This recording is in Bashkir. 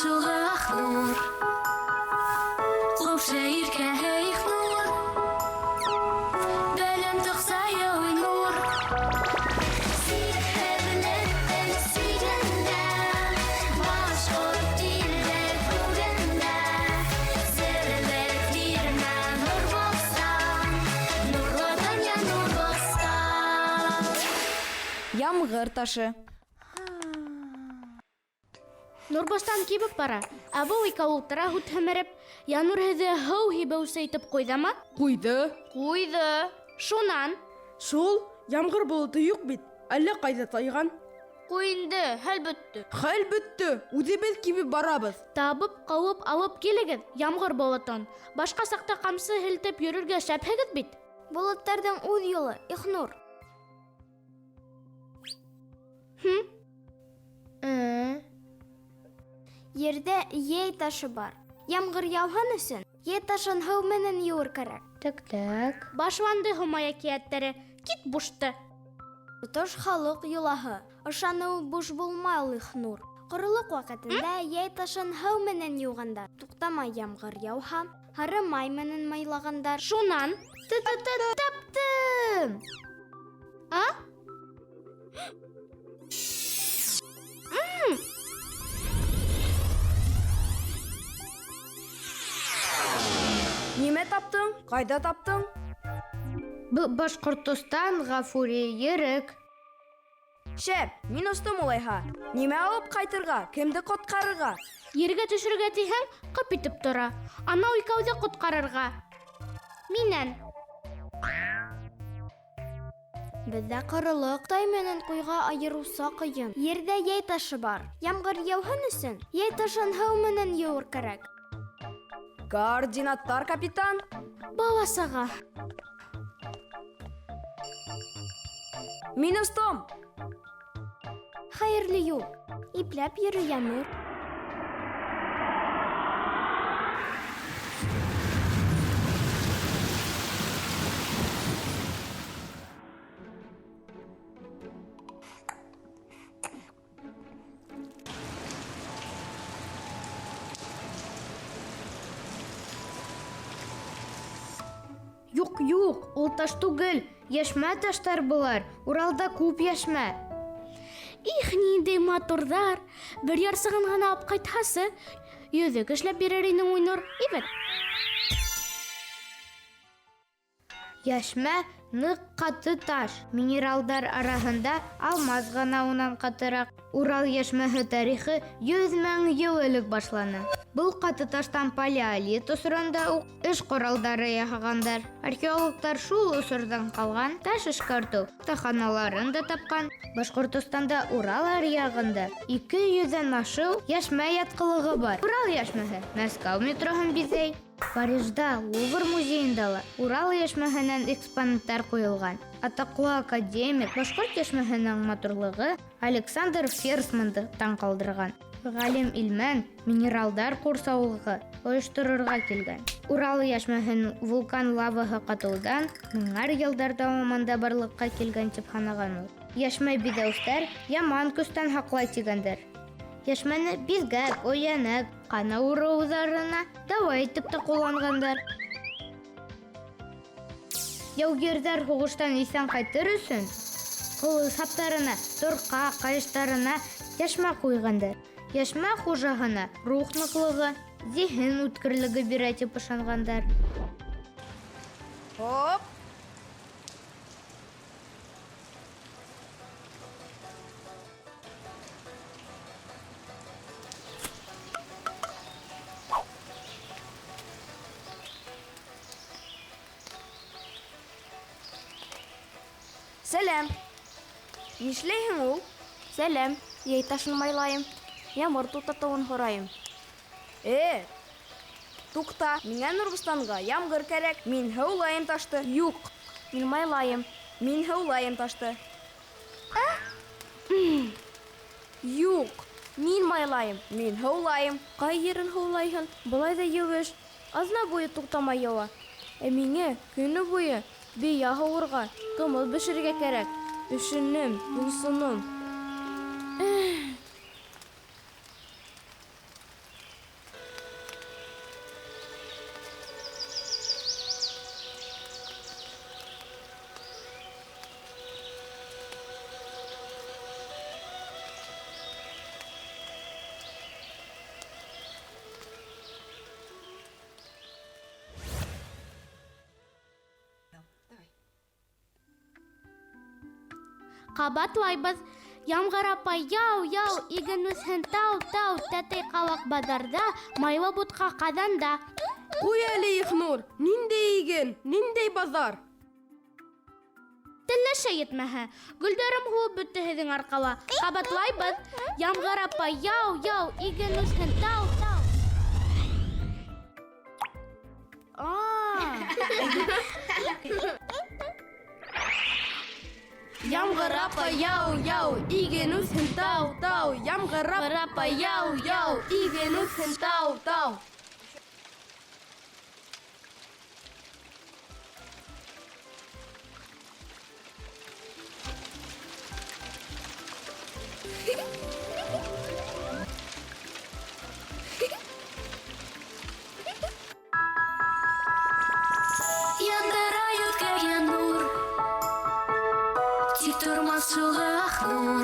Шулы Ахнур. Ҡупшы иркә Ихнур. Белем тоҡсайы Уйнур. Сикһеҙлектең сигендә, башҡорт иле күгендә, Серле тирмә Нурбостан, нурлы донъя Нурбостан. Ямғыр ташы. Нурбостан кибеп бара. Ә был икәү ултыра һут һемереп. Янур һеҙҙе һыу һибеүсе итеп ҡуйҙымы? Ҡуйҙы. Ҡуйҙы. Шунан? Шул, ямғыр болото юҡ бит. Әллә ҡайҙа тайған. Ҡуй инде, хәл бөттө. Хәл бөттө. Үҙебеҙ кибеп барабыҙ. Табып, ҡыуып алып килегеҙ ямғыр болотон. Башҡа саҡта ҡамсы һелтәп йөрөргә шәпһегеҙ бит. Болоттарҙың үҙ юлы, Ихнур. Хм? Ерҙә ей ташы бар. Ямғыр яуһын өсөн ей ташын һыу менән йыуыр кәрәк. Так, так. Башланды Һомай әкиәттәре. Кит бушты. Тотош халыҡ йолаһы. Ышаныу буш булмай ул, Ихнур. Ҡоролоҡ ваҡытында ей ташын һыу менән йыуғандар. Туҡтамай ямғыр яуһа, һары май менән майлағандар. Шунан? Таптым! А? Нимә таптың? Ҡайҙа таптың? Был Башҡортостан, Ғафури, Ерек. Шәп, мин остом улайһа. Нимә алып ҡайтырға? Кемде ҡотҡарырға? Ергә төшөргә тиһәң, ҡып итеп тора. Анау икәүҙе ҡотҡарырға. Минән. Беҙҙә ҡоролоҡ, тай менән ҡуйға айырыуса ҡыйын. Ерҙә йәй ташы бар. Ямғыр яуһын өсөн йәй ташын һыу менән йыуыр кәрәк. Координаттар, капитан. Бала саға. Мин остом. Хәйерле юл. Ипләп йөрө, Янур. Юҡ, юҡ, ул таш түгел. Йәшмә таштар былар. Уралда күп йәшмә. Их, ниндәй матурҙар. Бер ярсығын ғына алып ҡайтһасы, йөҙөк эшләп бирер инең, Уйнур. Ибет. Йәшмә ныҡ ҡаты таш. Минералдар араһында алмаз ғына унан ҡатыраҡ. Урал йәшмәһе тарихы 100 мең йыл элек башлана. Был ҡаты таштан палеолит осоронда уҡ эш ҡоралдары яһағандар. Археологтар шул осорҙан ҡалған таш эшкәртеү оҫтаханаларын да тапҡан. Башҡортостанда Урал аръяғында ике йөҙҙән ашыу йәшмә ятҡылығы бар. Урал йәшмәһе Мәскәү метроһын биҙәй. Парижда Лувр музейында ла Урал йәшмәһенән экспонаттар ҡуйылған. Атаҡлы академик башҡорт йәшмәһенең матурлығы Александр Ферсманды таң ҡалдырған. Ғалим Илмән минералдар ҡурсаулығы ойошторорға килгән. Урал йәшмәһен вулкан лаваһы ҡатыуҙан меңәр йылдар дауамында барлыҡҡа килгән тип һанаған ул. Йәшмә биҙәүестәр яман көстән һаҡлай тигәндәр. Йәшмәне биҙгәк, оянәк, ҡан ауырыуҙарына дауа итеп тә ҡулланғандар. Яугирҙәр һуғыштан иҫән ҡайтыр өсөн ҡылыс һаптарына, торҡа, ҡайыштарына йәшмә ҡуйғандар. Йәшмә хужаһына рух ныҡлығы, зиһен үткерлеге бирә тип ышанғандар. Хоп. Сәләм. Нишләйһең ул? Сәләм. Йәй ташын майлайым. Ямғыр туҡтатыуын һорайым. Туҡта, миңә Нурбостанға ямғыр кәрәк. Мин һыулайым ташты. Юҡ, мин майлайым. Мин һыулайым ташты. Ә? Юҡ, мин майлайым. Мин һыулайым. Ҡай ерен һыулайһың? Былай ҙа еүеш. Аҙна буйы туҡтамай яуа. Ә миңә көнө буйы бейә һауырға, ҡымыҙ бешерергә кәрәк. Өшөнөм, йонсоном. Ҡабатлайбыҙ. Ямғыр апай, яу, яу, иген үҫһен тау, тау, тәтәй ҡабаҡ баҙарҙа, майлы бутҡа ҡаҙанда. Ҡуй әле, Ихнур, ниндәй иген, ниндәй баҙар? Телләшә етмәһә, гөлдәрем һулып бөттө һеҙҙең арҡала. Ҡабатлайбыҙ. Ямғыр апай, яу, яу, иген үҫһен тау, тау. Ямғыр апай, яу, яу, иген үҫһен тау, тау. Ямғыр апай, яу, яу, иген үҫһен тау, тау. Яндыра йөҙгә нур, Тик тормаҫ шуға Ахнур.